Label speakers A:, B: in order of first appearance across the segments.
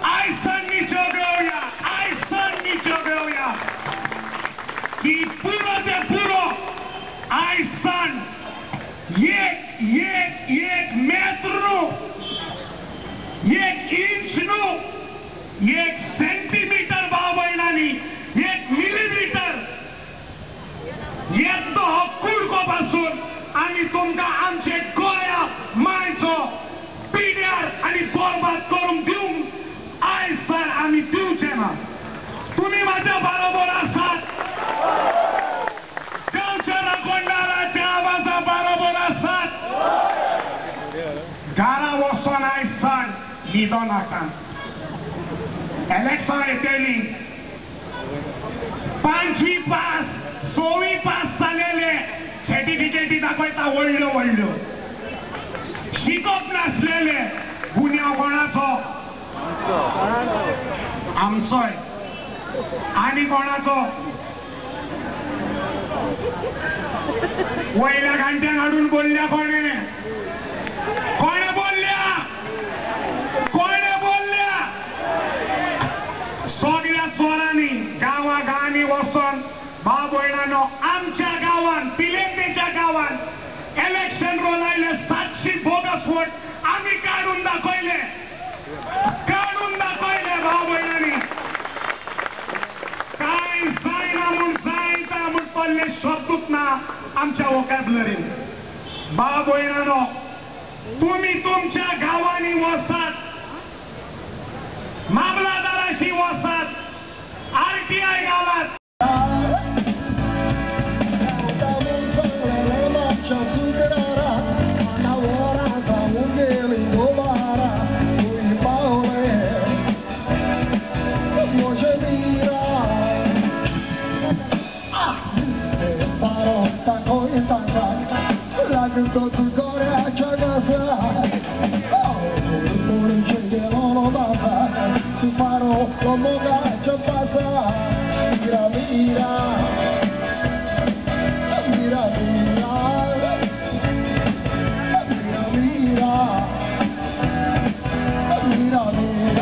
A: I send me to go, I send me to go. की पुरो ते पुरो आयज सान एक एक एक मेत्र न्हू, एक इंच न्हू, एक सेंटीमीटर भाव भयणांनी, एक मिलीमीटर येतो हो कुडको पासून आनी तुमकां आमचे गोंया मायचो पिड्यार आनी बरबाद करूंक दिवंक आयज सर आमी दिवचे ना. तुमी म्हाज्या बरोबर आसात, गांवच्या राखणदाराच्या आवाजा बरोबर आसात. घरा वचोन आयज सर न्हिदो नाका. इलेक्शन येतली, 5वी पास 6वी पास जालेले सर्टिफिकेटी दाखयता व्हडल्यो व्हडल्यो, शिकप नासलेले. गुन्यांव कोणाचो? आमचोय. आनी कोणाचो? वयल्या घांट्यांक हाडून बोल्ल्या कोणे? कोणे बोल्ल्या? कोणे बोल्ल्या? सगळ्या चोरांनी गांवा गांवांनी वचोन भाव भयणांनो आमच्या गांवान पिलेंटेच्या गांवान इलेक्शन रोलायले 700 बोगस वोट आमी काडून दाखयले, काडून दाखयले भाव भयणांनी. काय जायना म्हूण जायता म्हूण पडले शब्दूच ना आमच्या वोकॅबलरीन. भाव भयणांनो तुमी तुमच्या गांवांनी वचात, मामलादाराशी वचात, आरटीआय घालात.
B: Mira, mira, mira, mira, mira, mira.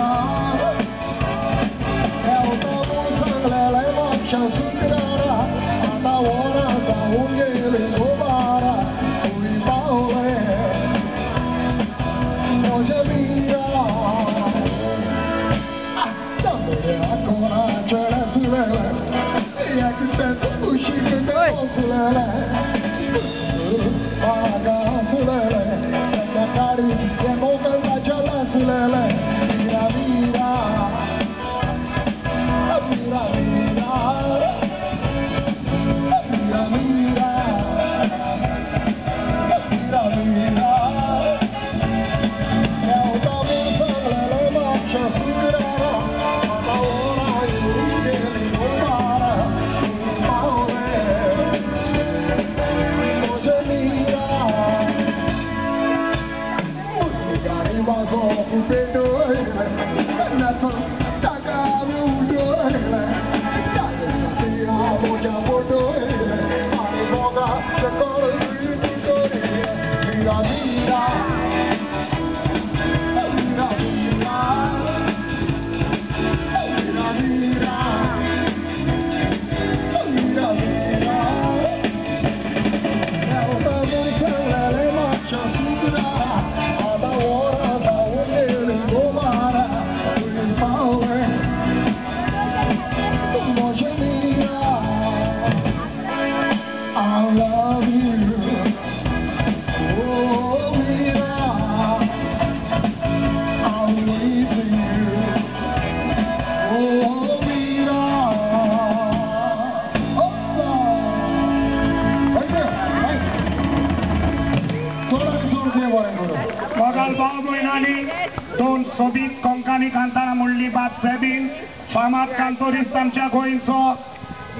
A: दोन सोबीत कोंकणी कांतारां म्हणली बाब साहेबीन फामाद कांतोरिस्त आमच्या गोंयचो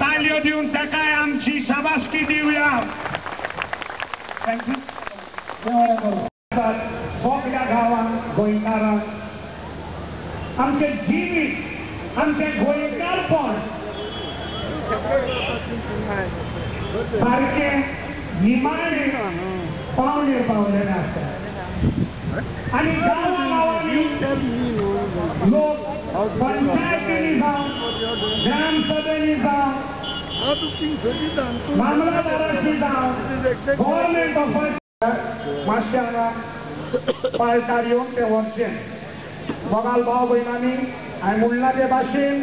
A: तालयो दिवन ताकाय आमची शाबासकी दिवया. Thank you. सगळ्या गांवांत गोंयकारांक आमचें जिवीत आमचें गोंयकारपण सारकें निमाणें पावणेर पावलेलें आसता आनी गांवा गांवांनी लोक पंचायतींनी जावं ग्रामसभेंनी जावं मामलादाराची जावं गव्हर्मेंट ऑफिस मातशें हांगा पाळटार येवन ते व्हरचें. मोगाल भाव भयणांनी हांवें म्हणलां ते भाशेन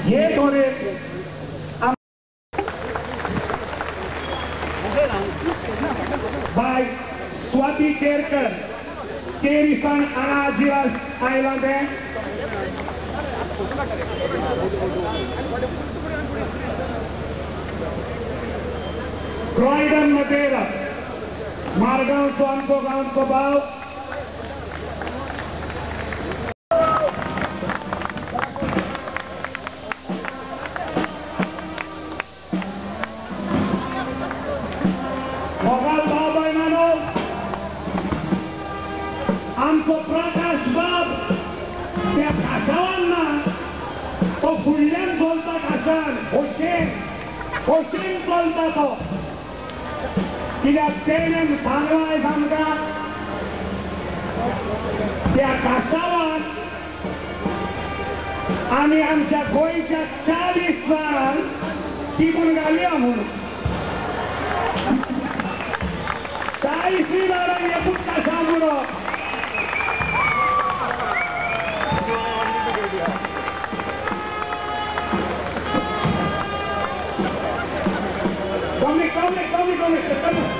A: हे तरेन बाय स्वाती केरकर केरी सावन हांगा आजी आयलां तें. क्रॉयडन मदेरा मारगांवचो आमचो गांवचो भाव. मोगाल भाव भयणांनो आमचो प्रकाश बाब त्या काशावान ना तो फुडल्यान चलता काशान खोशेन खोशेन चलता तो कित्याक तेणेन सांगलां आयज आमकां त्या काशावान आमी आमच्या गोंयच्या 40 जाणांक टिपून घालया म्हणून 40 जाणांक एकूच काशाव म्हणप. Dominic, Dominic, Dominic, Dominic, Dominic.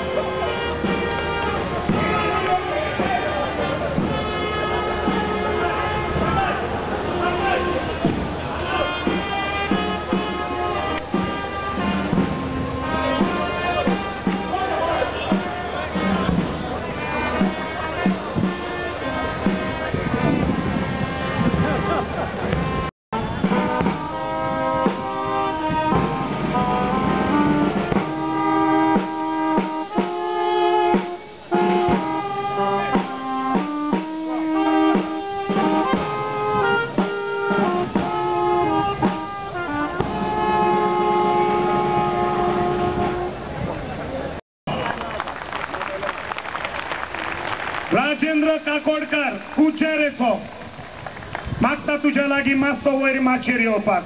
A: Rajendra Kakodkar कुचेरेचो मागता तुज्या लागीं मातसो वयर माचयेर येवपाक.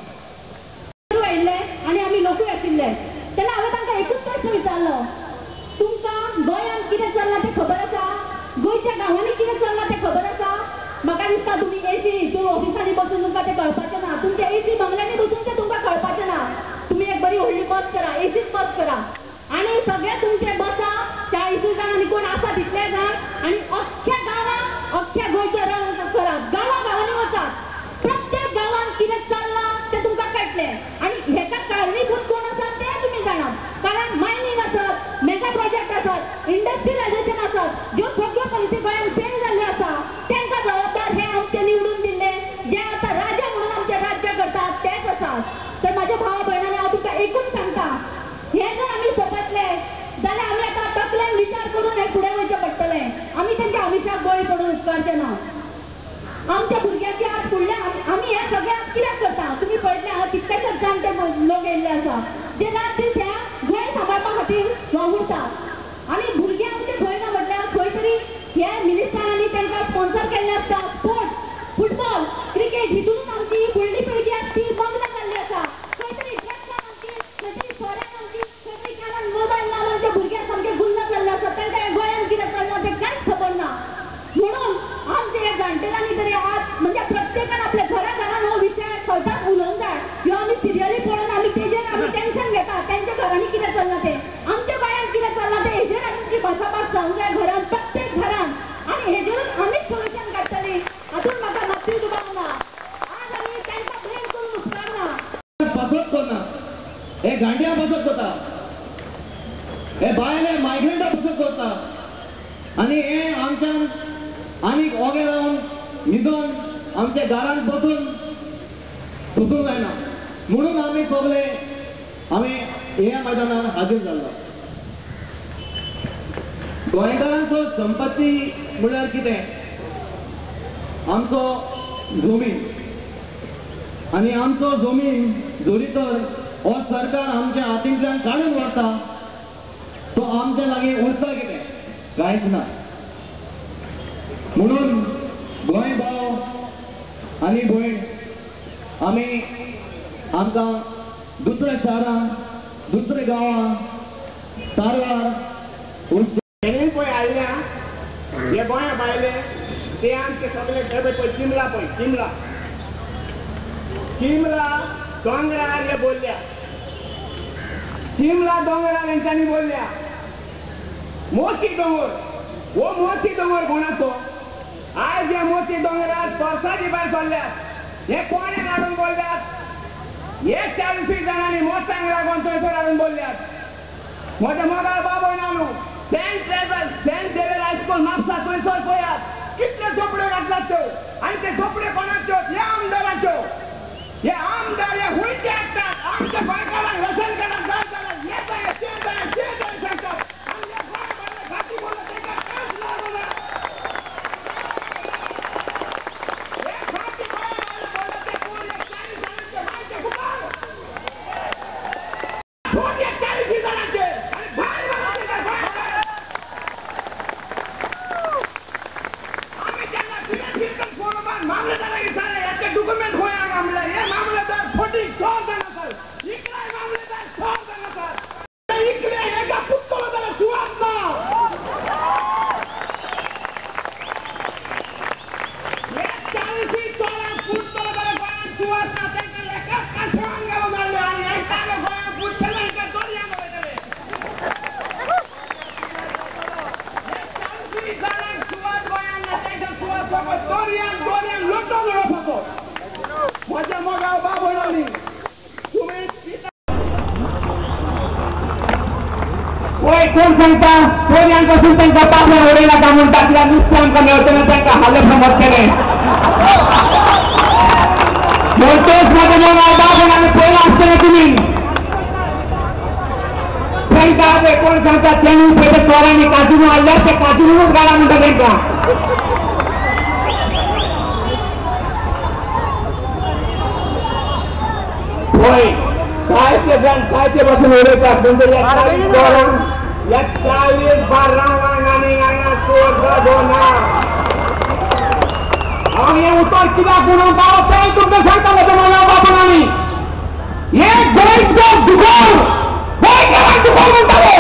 C: आयिल्ले आनी आमी लोकूय आशिल्ले तेन्ना हांवें तांकां एकूच प्रश्न विचारलो, तुमकां गोंयांत कितें चल्लां तें खबर आसा? गोंयच्या गांवांनी कितें चल्लां तें खबर आसा? म्हाका दिसता तुमी एसी हितून ऑफिसांनी बसून तुमकां तें कळपाचें ना, तुमच्या एसी बंगल्यांनी बसून तें तुमकां कळपाचें ना. तुमी एक बरी व्हडली बस करा, एसीच बस करा आनी सगळे तुमचे बसा 40 जाण आनी कोण आसा तितले जाण आनी अख्ख्या गांवांत अख्ख्या गोंयचो रावंड करात, गांवा गांवांनी वचात, प्रत्येक गांवांत कितें चल्लां तें तुमकां कळटलें आनी हेका कारणीभूत कोण आसा तें तुमी जाणात. कारण मायनींग आसत, मेगा प्रोजेक्ट आसत, इंडस्ट्रियलायझेशन आसत, ज्यो सगळ्यो पॉलिसी गोंयांत फेल जाल्ल्यो आसा तांकां जबाबदार हे आमचे निवडून दिल्ले जे आतां राजा म्हणून आमचें राज्य करतात तेच आसात. तर म्हाज्या भावा भयणांनी हांव तुमकां एकूच सांगता, हे जर आमी सोंपतले जाल्यार आमी आतां तकलेन विचार करून हे फुडें वयचें पडटलें. आमी तेंच्या आमिशाक बळी पडून उपकारचें ना. आमच्या भुरग्यांची आज फुडल्या आमी हे सगळें आज कित्याक करता तुमी पळयतले हांगा कितलेशेच जाणटे लोक येयल्ले आसा जे रात दीस ह्या गोंय सांबाळपा खातीर वावुरतात आनी भुरगे आमचे खंय ना म्हटल्यार खंय तरी हे मिनिस्टरांनी तांकां स्पॉन्सर केल्ले आसता. स्पोर्ट्स, फुटबॉल, क्रिकेट हितूनच आमची फुडली पिळगी आसा ती मग्न जाल्ली आसा. खंय तरी ड्रग्सान आमची, खंय तरी सोऱ्यान आमची, खंय तरी कारण मोबायल लावन आमच्या भुरग्यांक सामके गुल्ल जाल्ले आसा. तांकां गोंयांत कितें चल्लां तें कांयच खबर ना. म्हणून आमचे ह्या जाणटेल्यांनी तरी आज म्हणजे प्रत्येकान आपल्या घरा घरान हो विशय स्वताच उलोवंक जाय. ह्यो आमी सिरियली पळोवन आमी तेजेर आमी टेंशन घेता, तेंच्या घरांनी कितें चल्लां तें, आमच्या गोंयांत कितें चल्लां तें, हेजेर आमची भासाभास जावंक जाय घरान, प्रत्येक घरान, आनी हेजेरूच आमीच सोल्युशन काडटलीं हातूंत म्हाका मात्तूय दुबाव ना. आज आमी तांकां ब्लेम करून उपकारना.
D: पासत करना हे गांड्या पासत करता, हे भायले मायग्रंटा पासत करता आनी हे आमच्यान आनीक ओगे रावन न्हिदोन आमच्या घरांत बसून सोसूंक जायना. म्हणून आमी सगळे आमी ह्या मैदानार हाजीर जाल्लो. गोंयकारांचो संपत्ती म्हळ्यार कितें? आमचो जमीन. आनी आमचो जमीन जरी तर हो सरकार आमच्या हातींतल्यान काडून व्हरता तो आमच्या लागीं उरता कितें? कांयच ना. म्हणून गोंय भाव आनी भयण आमी आमकां दुसऱ्या शारां दुसऱ्या गांवां कारवार
E: तेणी पळय हाडल्या हे गोंया भायले ते आमचे सगळे पळय चिमला पळय चिमला चिमला दोंगरार हे बोलल्या चिमला दोंगरार हेंच्यांनी बोलल्या मोती दोंगर हो मोती दोंगर कोणाचो आयज हे मोती दोंगरार परसाची भायर सरल्यात हे कोणे हाडून बोलल्यात हे 40 जाणांनी मोतांक लागून थंयसर हाडून बोलल्यात म्हज्या मोगाळ बाबय नानू सेंट झेवियर हायस्कूल म्हापसा थंयसर पळयात कितले झोपड्यो घातल्यात त्यो आनी ते झोपड्यो कोणाच्यो हे आमदाराच्यो हे आमदार हे हुंयचे हाडटात आमच्या गोंयकारांक रेशन कार्डाक जाय जाल्यार हे जाय ते जाय ते जाय सांगतात आनी हे गोंय भायले खाती बोलता तांकां कांयच लागना हे खाती गोंय भायले बोलता ते कोण हे 40 जाणांचे गोंयचे कुमार कोण हे 40 जाणांचे आनी भायर वता गोंय भायर आमी जेन्ना फिरकन फोन मामलेदाराक विचारलें हेचे डॉक्युमेंट खंय हांगा म्हणल्यार हे मामलेदार फोटी 100 जाण आसात इकराय मामलेदार 100 जाण आसात इकडे एका कुत्तलो जाल्यार सुवात ना हे 40 चोरांक फुटतलो जाल्यार गोंयांत सुवात ना तांकां एकाच काशेवान घालून हाडले आनी एकालो गोंयांत फुटतले तांकां दर्यांत वयतले हे 40 जाणांक सुवात गोंयांत ना तांकां सुवात फकत दर्यांत दर्यांत लोटोन उडोवपाचो म्हज्या मोगाळ बाबणांनी तुमी वय कोण सांगता चोरयां पासून तांकां पापड उडयनाका म्हूण टाकल्या नुस्तें आमकां मेळटलें तांकां हाले समजतलें म्हणटच म्हज्या मोगाळ बाबणांनी पळयलां आसतलें तुमी तांकां कोण सांगता तेणी पयले चोरांनी काजून हाडल्यार ते काजुनूच घाला म्हणटा तांकां होय जायते जाण जायते पासून उलयतात म्हणजे ह्या 40 बारांक आनी हांगा चोर जागो ना हांव हें उतर कित्याक म्हणून पावो तें तुमकां सांगता म्हज्या मोगाळ बाबणांनी हे गोंयचो दुखोर गोंयकारांक दुखोर म्हणटाले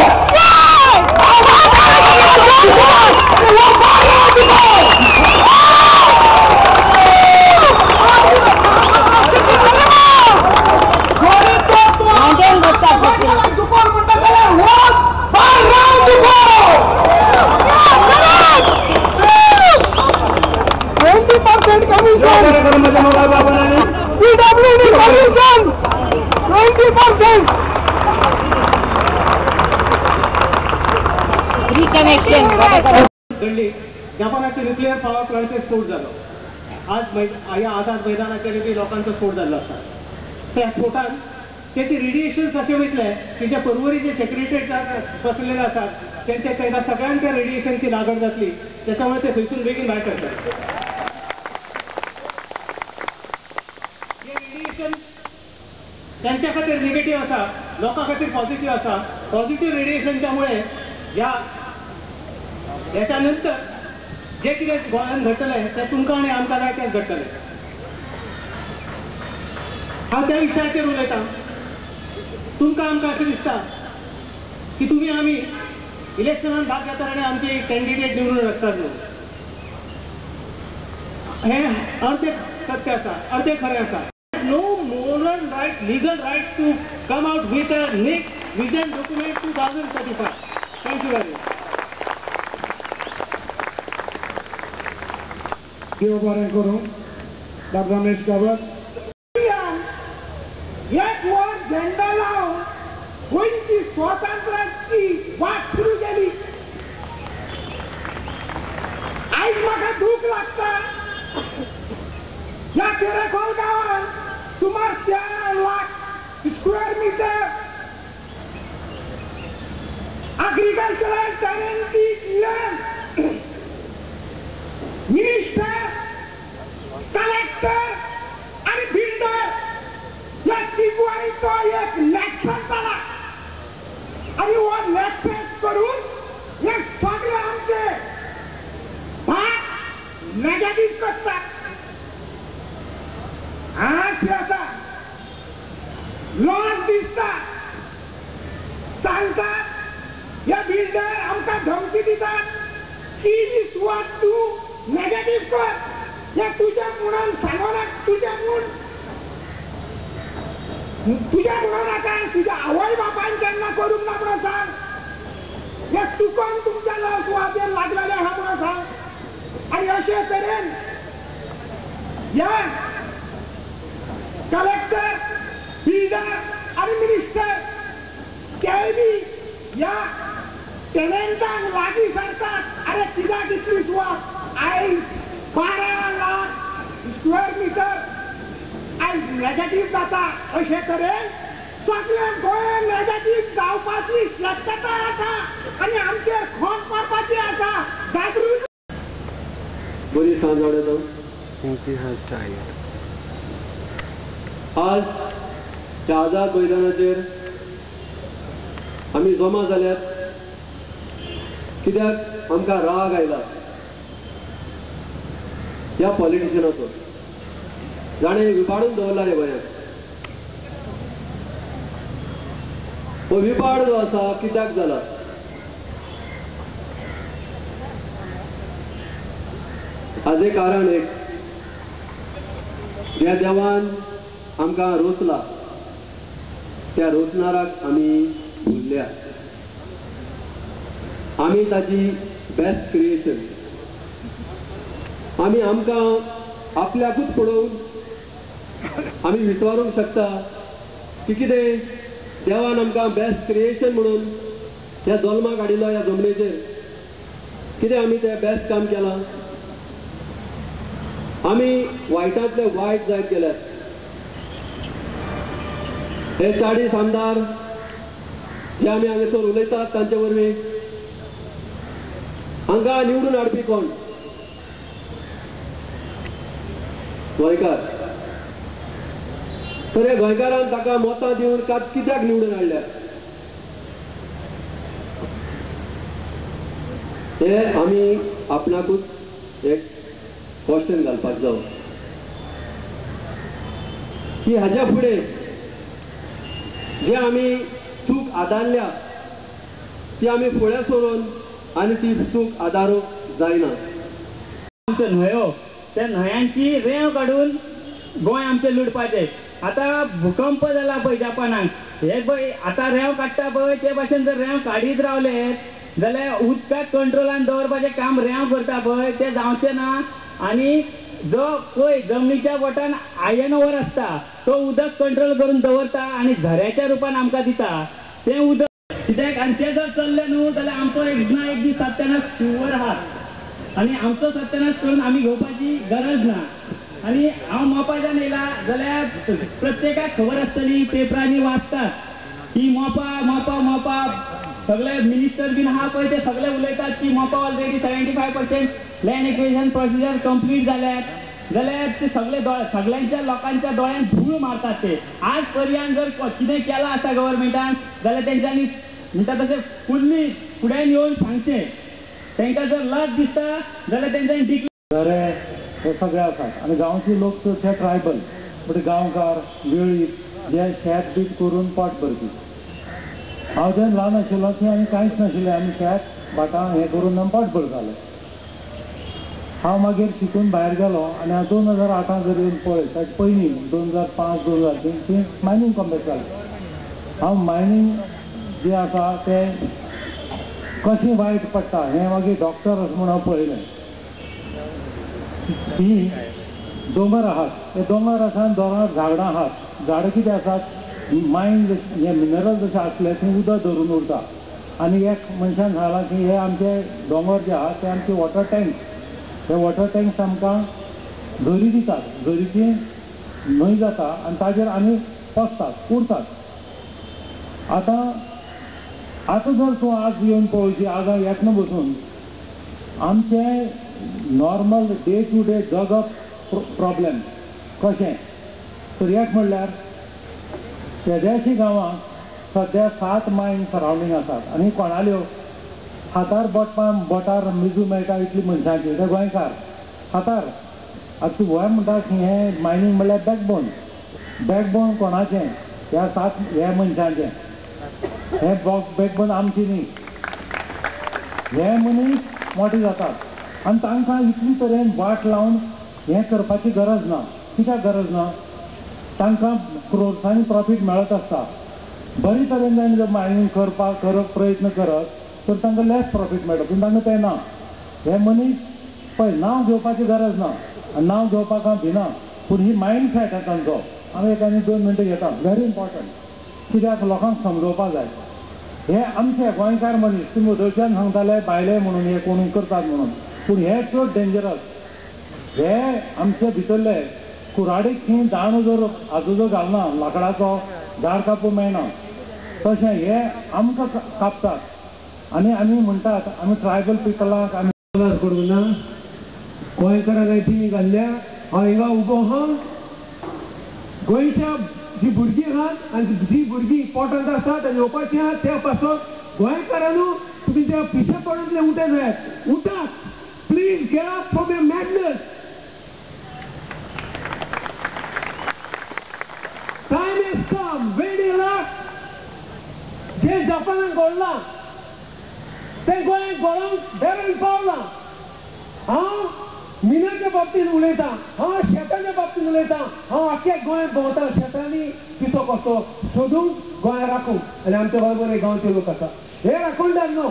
E: दुखोर म्हणटा जाल्यार हो बारांक दुखोर
B: 20% कमिशन PWD commission 20%
C: reconnection
F: घडली जपानाचे न्युक्लियर पॉवर प्लांटचे स्फोट जालो आज ह्या आझाद मैदानाचेर बी लोकांचो स्फोट जाल्लो आसा त्या स्फोटान तेचे रेडिएशन अशें वयतले की जे पर्वरी जे सेक्रेटरीट बसलेले आसात तेंचे तांकां सगळ्यांच्या रेडिएशनची लागण जातली त्याच्यामुळे ते थंयसून बेगीन भायर सरतले हे रेडिएशन त्यांच्या खातीर निगेटीव आसा लोकां खातीर पॉझिटिव्ह आसा पॉझिटिव्ह रेडिएशनच्या मुळे ह्या ह्याच्या नंतर जे कितें गोंयांत घडटलें तें तुमकां आनी आमकां जाय तेंच घडटलें हांव त्या विशयाचेर उलयतां तुमकां आमकां अशें दिसता की तुमी आमी इलेक्शनान भाग घेतात आनी आमचे कॅन्डिडेट निवडून वचतात न्हू हें अर्दें सत्य आसा अर्दें खरें आसा No moral right, legal right to come out with a next vision document 2035. Thank you very much.
B: देव बरें करूं बाब रमेश कामत
E: एक वर झेंडा लावन गोंयची स्वातंत्र्याची वाट सुरू केली आयज म्हाका दूख लागता ह्या तेरेखोल गांवांत सुमार 4 lakh square metre agricultural tenancy land minister collector आनी बिल्डर ह्या तिगवांचो एक नॅक्सस जाला आनी हो नॅक्सस करून हे सगळे आमचे भाग नेगेटीव करतात. आज आसा लॉस दिसता. सांगतात ह्या बिल्डर आमकां धमकी दितात की ही सुवात तूं नेगेटीव कर, हे तुज्या म्हणून सांगोना, तुज्या म्हणून नाका, तुज्या आवय बापायन केन्ना करूंक ना म्हणून सांग, हे चुकोन तुमच्या सुवातेर लागलेले आहा म्हणून सांग. आनी अशे तरेन ह्या कलेक्टर, बिल्डर आनी मिनिस्टर ते बी ह्या टेनंटांक लागीं सरतात. अरे कित्याक इतली सुवात? आयज 12 लाख स्क्वेअर मिटर आयज नेगेटीव जाता. अशे तरेन सगळ्या गोंयांत नेगेटीव जावपाची शक्यता आसा आनी आमचेर खोंट मारपाची आसा. जागृत
G: बरी सांज. आज ह्या आझाद मैदानाचेर आमी जमा जाल्यात कित्याक आमकां राग आयला ह्या पॉलिटिशियनाचो, जाणें विपाडून दवरला रे गोंयांत. हो विपाड जो आसा कित्याक जाला? हाजें कारण एक, ज्या देवान आमकां रोसला त्या रोसणाराक आमी भुलल्या. आमी ताची बेस्ट क्रिएशन, आमी आमकां आपल्याकूच पळोवन आमी विचारूंक शकता की कितें देवान आमकां बेस्ट क्रिएशन म्हणून ह्या जल्माक हाडिल्लो ह्या जमनीचेर, कितें आमी तें बेस्ट काम केलां? आमी वायटांतले वायट जायत गेल्यात. हे 40 आमदार जे आमी हांगासर उलयतात तांचे वरवीं हांगा निवडून हाडपी कोण? गोंयकार. तर ह्या गोंयकारान ताका मतां दिवन कित्याक निवडून हाडल्या? हे आमी आपणाकूच एक क्वेश्चन घालपाक जावो की हाज्या फुडें जे आमी चूक आदारल्या ती आमी फुडें सरून आनी ती चूक आदारूंक जायना.
E: आमच्यो न्हंयो, त्या न्हंयांची रेंव काडून गोंय आमचें लुटपाचें. आतां भुकंप जाला पळय जपानाक, हे पळय आतां रेंव काडटा पळय ते भाशेन जर रेंव काडीत रावले जाल्यार उदकाक कंट्रोलान दवरपाचें काम रेंव करता पळय तें जावचें ना. आनी जो पळय जमनीच्या बोटान आयर्न ओर आसता तो उदक कंट्रोल करून दवरता आनी झऱ्याच्या रुपान आमकां दिता तें उदक कित्याक. आनी तें जर चल्लें न्हू जाल्यार आमचो एक ना एक दीस सत्यानाश शुवर आहा आनी आमचो सत्यानाश करून आमी घेवपाची गरज ना. आनी हांव मोपाच्यान येयला जाल्यार प्रत्येकाक खबर आसतली, पेपरांनी वाचतात की मोपा मोपा मोपा सगळे मिनिस्टर बीन आहा पळय ते सगळे उलयतात की Mopa already 75% land acquisition procedure complete जाल्यात. जाल्यार ते सगळे सगळ्यांच्या लोकांच्या दोळ्यांत धूळ मारतात ते. आज पर्यंत जर कितें केलां आसा गव्हर्मेंटान जाल्यार तेंच्यांनी म्हणटा तशें फुडली फुड्यान येवन सांगचें. तांकां जर लज दिसता जाल्यार तेंच्यांनी
B: झरे हे सगळे आसात आनी गांवचे लोक चडशे ट्रायबल, म्हणजे गांवकार वेळीप जे शेत बीत करून पोट भरपी. हांव जेन्ना ल्हान आशिल्लो थंय आमी कांयच नाशिल्लें, आमी शेत भाटां हें करून आमी पोट भरताले. हांव मागीर शिकून भायर गेलो आनी हांव 2008 जर येवन पळय ताचे पयलीं 2005 2003 मायनींग कॉम्प्लेक्स जालें. हांव मायनींग जें आसा तें कशें वायट पडटा हें मागीर डॉक्टर अशें म्हूण हांव पळयलें. ही दोंगर आहात, हे दोंगर आसा आनी दोंगरार झाडां आहात. झाडां कितें आसात, मायन हे मिनरल जशें आसले थंय उदक धरून उरता. आनी एक मनशान सांगलां की हे आमचे दोंगर जे आहात ते आमचे वॉटर टँक्स, हे वॉटर टँक्स आमकां झरी दितात, झरीची न्हंय जाता आनी ताजेर आमी पोसतात उरतात. आतां आतां जर तूं आज येवन पळोवची, आज हांव येतना बसून आमचें नॉर्मल डे टू डे जगप प्रॉब्लेम कशें तर एक म्हणल्यार शेड्याशी गांवांत सद्या 7 मायन सरावंडींग आसात आनी कोणाल्यो हातार बोटार मेजूं मेळटा इतली मनशांची, ते गोंयकार हातार. आतां तूं गोंय म्हणटा की हें मायनींग म्हणल्यार बॅकबोन, बॅकबोन कोणाचें? ह्या 7 ह्या मनशांचें. हें बॅकबोन आमची न्ही. हे मनीस मोठे जातात आनी तांकां इतली तरेन वाट लावन हें करपाची गरज ना. कित्याक गरज ना? तांकां क्रोर्सांनी प्रॉफीट मेळत आसता. बरी तरेन तांणी जर मायनींग करपाक प्रयत्न करत तर तांकां लेस प्रॉफीट मेळटा, पूण तांकां तें ना. हे मनीस पळय नांव घेवपाची गरज ना आनी नांव घेवपाक हांव भिना, पूण ही मायंड सेट आसा तांचो. हांव एक आनी 2 मिनटां घेता, व्हेरी इम्पॉर्टंट, कित्याक लोकांक समजोवपाक जाय. हे आमचे गोंयकार मनीस तुमी उदळच्यान सांगताले भायले म्हणून हे कोणूय करतात म्हणून, पूण हे चड डेंजरस. हे आमचे भितरले कुराडीक खंय दांडो जर हाजो जर घालना लांकडाचो झाड कापूंक मेळना, तशें हे आमकां कापतात आनी आमी म्हणटात आमी ट्रायबल पिपलाक आमी
H: करूंक ना. गोंयकारांक तिणी घाल्ल्या. हांव हिंगा उबो आहा. गोंयच्या जी भुरगीं आहात आनी जी भुरगीं पोटांत आसात आनी येवपाचीं आहात त्या पासत गोंयकारांनो तुमी त्या पिशेपणांतले उठे जायात. उठात please, get up from your madness. Time has come. वेळ येयला. जें जपानाक घडलां तें गोंयांत घडोवंक बेरण पावलां. हांव मिनाच्या बाबतींत उलयतां, हांव शेताच्या बाबतींत उलयतां, हांव आख्ख्या गोंयांत भोंवता. शेतांनी पिसो कसो सोदूंक गोंया राखूंक. आनी आमच्या बरोबर हे गांवचे लोक आसा. हे राखणदार न्हू,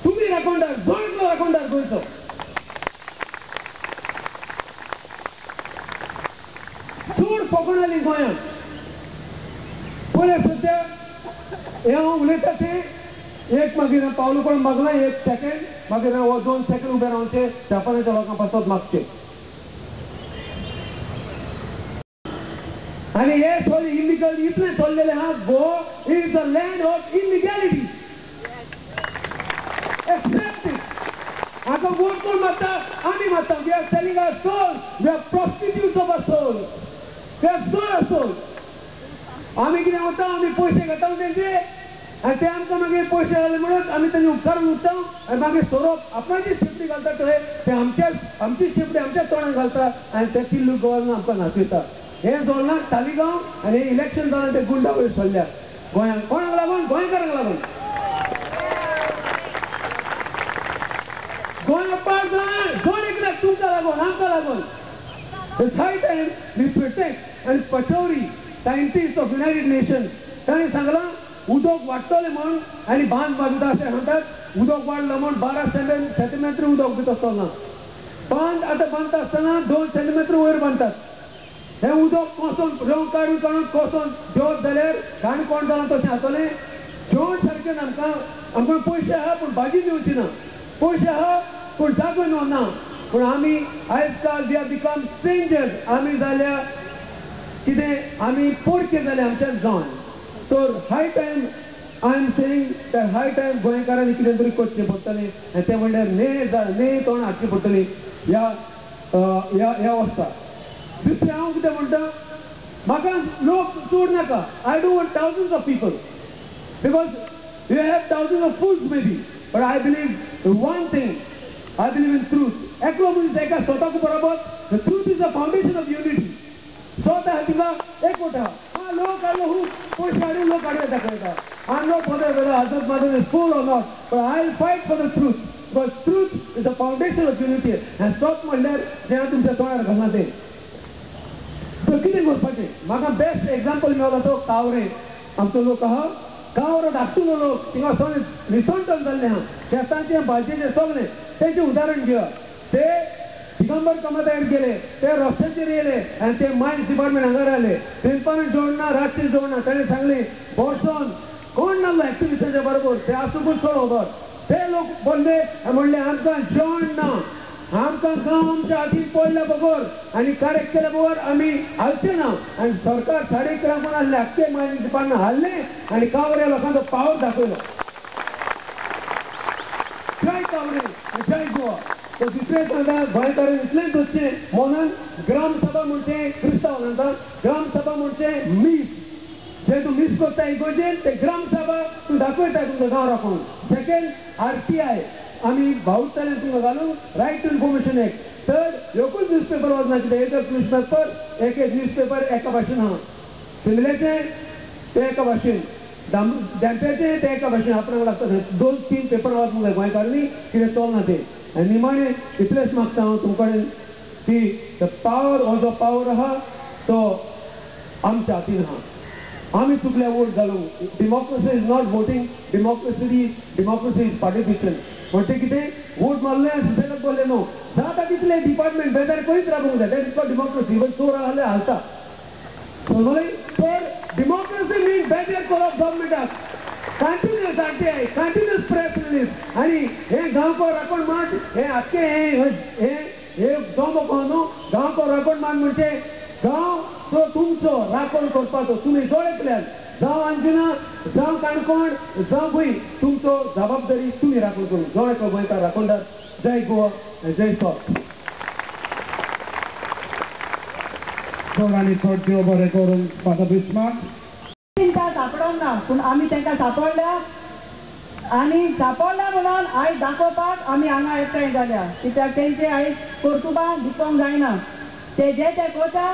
H: तुमी राखणदार, गोंयचो राखणदार, गोंयचो. चड फकाणां जालीं गोंयांत. पळय सद्या हें हांव उलयता तें एक मागीर पावलो कोण मागला 1 सेकंड, मागीर हो 2 सेकंड उबे रावचे जापानाच्या लोकां पासत मागचे. आनी हे सगळे इलिगल इतलें चल्लेलें आहा. Goa is the land of illegality. Accept it. आतां वोट कोण मारता? आमी मारता. We are selling our soul. We are prostitutes of our soul. We are sold our soul. आमी कितें वता, आमी पयशे घेता तेंचे आनी ते आमकां मागीर पयशे घाले म्हणून आमी तेंचे उपकारून उरता आनी मागीर सोरोप आपणाची शेपडी घालता थंय, ते आमची शेपडी आमच्या तोंडाक घालता आनी ते किल्लू गव्हर्नर आमकां नाचयता. हें चल्लां तालिगांव आनी इलेक्शन जालां ते गुंडा वयर सरल्या गोंयांत. कोणाक लागून? गोंयकारांक लागून. गोंय पाड जालां जण एकल्याक, तुमकां लागून, आमकां लागून. It's high time we protect. आनी Pachauri scientist of United Nation ताणें सांगलां उदक वाडटलें म्हूण आनी बांद बांदता अशें सांगतात. उदक वाडलां म्हूण 12 सेंटीमेटर उदक भितर चलना. बांद आतां बांदता आसतना 2 सेंटीमेटर वयर बांदतात. हें उदक कोसोन रंग काडून काडून कोसोन जेवत जाल्यार काणकोण जालां तशें जातलें. जेवण सारकें ना आमकां. आमकां पयशे आहा पूण भाजी मेवची ना, पयशे आहा पूण जागो ना. पूण आमी आयज काल we are become strangers. आमी जाल्या कितें, आमी पोरके जाले आमच्या गांवान. तर high time I am saying that high time गोंयकारांनी कितें तरी करचें पडटलें आनी तें म्हणल्यार ने तोंड हाडची पडटली ह्या ह्या ह्या वस्तार. दुसरें हांव कितें म्हणटा, म्हाका लोक चड नाका. I don't want thousands of people because you have thousands of fools maybe, but I believe one thing, I believe in truth. एकलो मनीस एका स्वताक बरोबर. The truth is the foundation of unity. स्वता तुका एकवट आहा. लोक आयलो हू पयशे हाडून लोक हाडूं येता कळटा. I am not bothered whether Azad Madan is fool or not, but I will fight for the truth because truth is the foundation of unity. आनी सत म्हणल्यार जें हांव तुमच्या तोंडार घालना तें. तर कितें करपाचें? म्हाका बेस्ट एग्जाम्पल मेळ्ळो तो कावरे आमचो लोक आहा. कावरो धाकटुलो लोक थिंगा सगळें विसंटन जाल्लें आहा. शेतांचें भाजयेचें सगळें तेंचें उदाहरण घेया. ते दिगंबर कामतागेर गेले, ते रस्त्याचेर येयले आनी ते मायन्स डिपार्टमेंट हांगार आयले. थंयपान जोडना, रातचें जोडना. ताणें सांगलें बॉसन कोण नासलो एक्टिविस्टाच्या बरोबर, ते आसूंकूच चड खबर. ते लोक बोल्ले आनी म्हणलें आमकां जेवण ना, आमकां गांव आमच्या हातीन पडल्या बगर आनी करेक्ट केल्या बगर आमी हालचे ना. आनी सरकार 11:30 पण आसलें, आख्खें मायनिंग डिपार्टमेंट हाडलें आनी कावऱ्या लोकांचो पावर दाखयलो. जय कावरे, जय गोवा. तर दुसरें सांगता गोंयकारांनी इतलें सोदचें मनान. ग्रामसभा म्हणचें क्रिस्तांव सांगता, ग्रामसभा म्हणचें मीस. जें तूं मीस करता इगोर्जेन तें ग्रामसभा तूं दाखयता तुमकां गांव राखून. सेकेंड RTI आमी भावताले तुमकां घालून रायट टू इन्फॉर्मेशन एक्ट. तर एकूच न्यूजपेपर वचना कितें, एकच न्यूजपेपर, एक एक न्यूजपेपर एका भाशेन आहा. सिमल्याचें ते एका भाशेन धेंप्याचे ते एका भाशेन आपणाक लागता 2-3 पेपर वाचूंक जाय गोंयकारांनी कितें चलना तें. आनी निमाणें इतलेंच मागता हांव तुमचे कडेन की the power हो जो पावर आहा तो आमच्या हातीन आहा. आमी चुकल्या वोट घालूंक. Democracy is not voting, democracy is participation. म्हणटे कितें वोट मारलें आनी सुसेगाद बोल्लें न्हू, जाता तितलें डिपार्टमेंट बेजार करीत राबूंक जाय. That is called democracy. Even चोर आसल्यार हालता. समजलें? तर डेमोक्रेसी मीन बेजार करप गव्हर्मेंटाक, continuous RTI, continuous press release. आनी हें गांवको राखण मार्च हें आख्खें हें हे गांव न्हू, गांवको राखण मार्च म्हणजे गांव तो तुमचो राखण करपाचो. तुमी जोडे जावं अंजुना, जावं काणकोण, जावं भूंय, तुमचो जबाबदारी तुमी राखण करूं. जोड एकलो गोंयकार राखणदार. जय गोवा, जय सोप.
A: चड आनी चड देव बरें करूं फादर बिस्मार्क.
C: तांकां सापडोंक ना पूण आमी तांकां सापडल्या आनी सापडल्या म्हणून आयज दाखोवपाक आमी हांगा एकठांय जाल्या. कित्याक तेंचे आयज कर्तुबां दिसूंक जायना. ते जे ते करता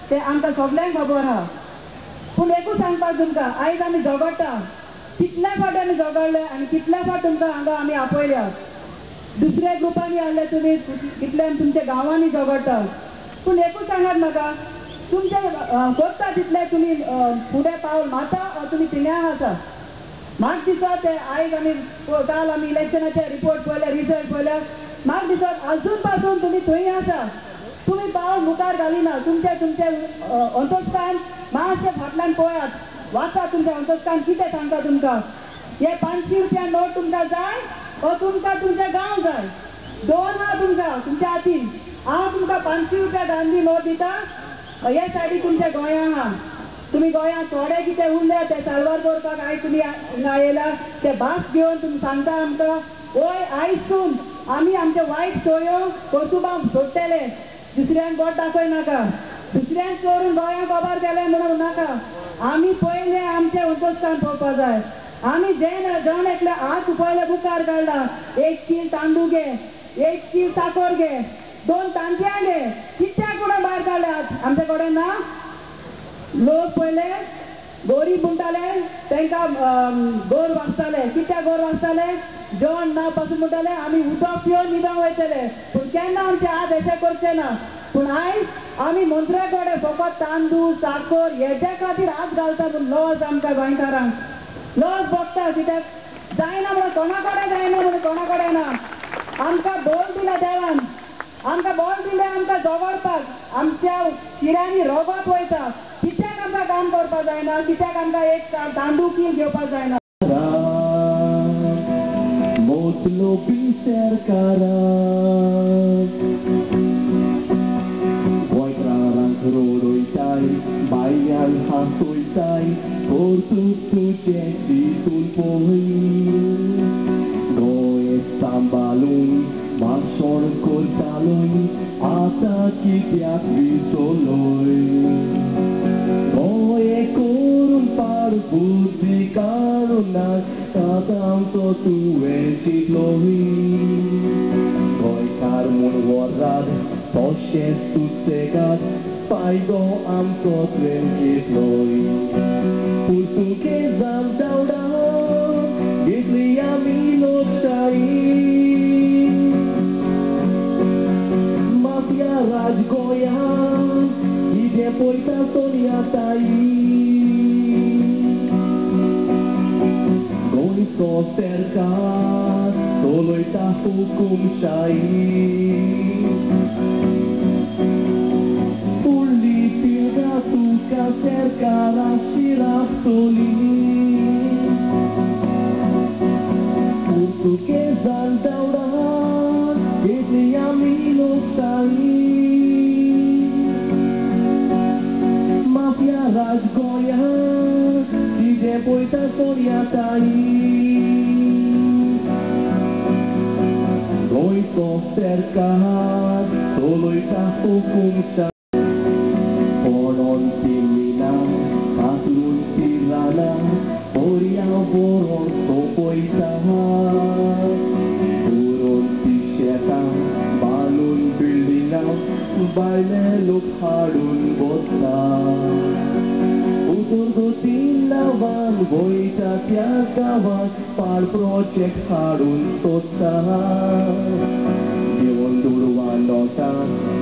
C: ते आमकां सगल्यांक खबर आहा. पूण एकूच सांगपाक तुमकां, आयज आमी झगडटा, कितल्या फावट आमी झगडले आनी कितल्या फावट तुमकां हांगा आमी आपयल्या. दुसऱ्या ग्रुपांनी आसले तुमी, कितल्या तुमच्या गांवांनी झगडटा. पूण एकूच सांगात म्हाका, तुमचे करता तितले तुमी फुडें पावल मारता तुमी तिन्या आसा. म्हाका दिसता ते आयज आमी काल आमी इलेक्शनाचे रिपोर्ट पळयले, रिजल्ट पळयले, म्हाका दिसता आजून पासून तुमी थंय आसा. तुमी पावल मुखार घालिना. तुमचे तुमचे अंतस्कान मातशें फाटल्यान पळयात, वाचा तुमचें अंतस्कान कितें सांगता तुमकां. हे 500 रुपया नोट तुमकां जाय ओ तुमकां तुमचें गांव जाय? दोन आहा तुमकां तुमच्या हातीन. हांव तुमकां 500 रुपया गांधी नोट दिता. हे सायडी तुमच्या गोंया आहा. तुमी गोंयांत थोडे कितें उरले ते साल्वार करपाक आयज तुमी हांगा येयला. ते भास घेवन तुमी सांगता आमकां, वय आयजसून आमी आमचे वायट सोयो कर्तुबां सोडटले. दुसऱ्यांक बोट दाखय नाका, दुसऱ्यांक चोरून गोंयांक काबार केलें म्हणून नाका. आमी पयलें आमचें अंतस्कान पळोवपा जाय. आमी जे जण एकले हात पयले मुखार काडला, 1 कील तांदूळ घे, 1 कील साकर घे, 2 तांतयां घे, कित्याक म्हणून भायर काडल्यात आमचे कडेन ना. लोक पयले गोरीब म्हणटाले, तांकां गोर वाचताले. कित्याक गोर वाचताले? जेवण ना पासून म्हणटाले आमी उदक पिवन न्हिदोंक वयतले, पूण केन्ना आमचे हात अशें करचे ना. पूण आयज आमी मंत्र्या कडेन फकत तांदूळ साकर हेच्या खातीर हात घालता. पूण लज आमकां गोंयकारांक लज भोगता. कित्याक जायना म्हणून कोणा कडेन जायना म्हणून कोणा कडेन ना. आमकां बोल दिला देवान, आमकां बोल दिलें आमकां झगडपाक. आमच्या शिऱ्यांनी रगत वयता. कित्याक आमकां काम करपाक जायना? कित्याक आमकां एक तांदूळ कील घेवपाक जायना?
I: मोतलोबी सरकाराक गोंयकारांक रोडोयताय, बायलांक हांसोयताय, कर्तूब तुजें चिंतून पळय. गोंय सांबाळून भाशण करतालोय, आतां कित्याक विसरलोय? गोंय करून पाड बुद्धी काडून ना, आतां आमचो तुवें चिंतलोय. गोंयकार म्हूण वरात तशेंच सुसेगाद फायदो आमचो तुवें घेतलोय. पुर्तुगेजान दावडा घेतली आमी लोकशाही, माफिया राज गोंयांत कितें पळयता सोनिया ताई. गोंयचो सरकार चलयता हुकुमशाही, फुडली पिळगा तुका सरकाराची रावतली. पुर्तुगेजान दावडा घेतली आमी लोकशाही, माफिया राज गोंयांत कितें पळयता सोनिया ताई. गोंयचो सरकार चलयता हुकुमशाही, कोणोन पिमिना कातरून पिराना, पोरया बरोवन सोंपयता. पुरोवन ती शेतां बांदून बिल्डिंगां, भायले लोक हाडून बसता. उदरगती नांवान वयता त्या गांवांत पाड प्रोजेक्ट हाडून सोदता. घेवन दुडवां नोटां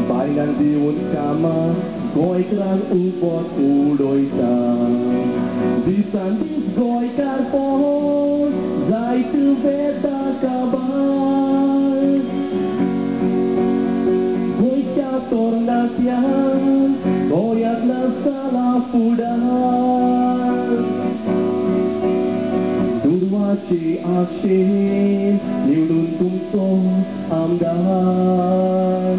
I: बायलांक दिवन कामां गोंयकारांक उबोत उडयता. दिसान दीस गोंयकार पोवन जायत वेता काबार. गोंयच्या तरणाट्यांक गोंयांतल्या जाला फुडार. दुडवाची आशेन निवडून तुमचो आमदार.